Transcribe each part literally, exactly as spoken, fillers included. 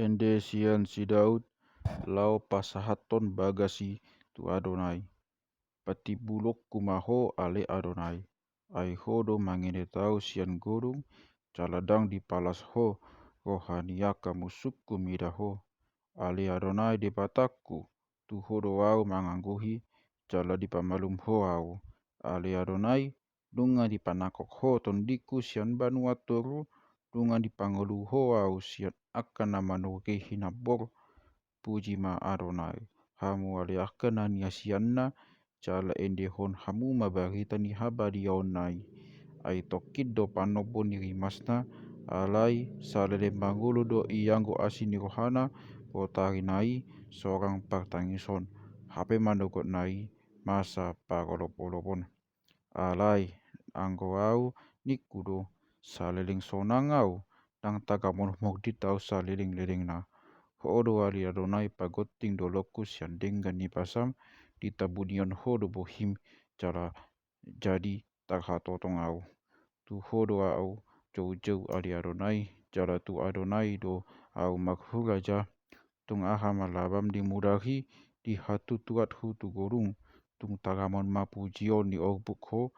Ende sian si Daud, laho pasahathon bagas i tu Adonai. Patimbulonku ma ho ale Adonai, ai ho do mangendet ahu sian godung, jala ndang dipalas ho roha ni angka musungku mida ho. Ale Adonai Debatangku, tu ho do ahu mangangguhi, jala dipamalum ho ahu. Ale Adonai, nunga dipanangkok ho tondingku sian banua toru, nunga dipangolu ho ahu sian angka na manogei hinambor. Puji ma Adonai, hamu ale angka na niasianna, jala endehon hamu ma barita ni habadiaonna i. Ai tongkin do panombo ni rimasna, alai saleleng mangolu do ianggo asi ni rohana. Botarina i sorang partangison, hape manogotna i masa parolopolopon. Alai anggo ahu, ningku do, saleleng sonang ahu, ndang tagamon mordit ahu saleleng lelengna. Ho do ale Adonai pagonting dolokku sian denggan ni basam, ditabunion ho do bohim, jala jadi tarhatotong ahu. Tu ho do ahu joujou ale Adonai, jala tu Adonai do ahu marhuraja. Tung aha ma labam di mudar i, dihatutuathu tu godung. Tung tagamon ma pujion ni orbuk ho,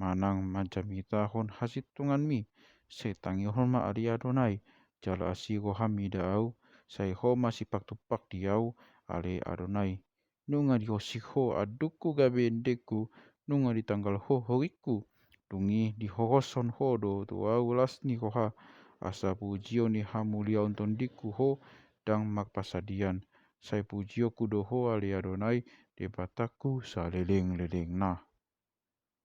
manang manjamitahon hasintonganmi. Sai tangihon ma ale Adonai, jala asi roham mida ahu. Sai ho ma sipartumpak di ahu ale Adonai. Nunga diosing ho andungku gabe endengku, nunga ditanggal ho horingku. Dung i dihoroshon ho do tu ahu las ni roha, asa pujion ni hamuliaon tondingku ho ndang marpasadian. Sai pujionku do ho ale Adonai, Debatangku saleleng lelengna.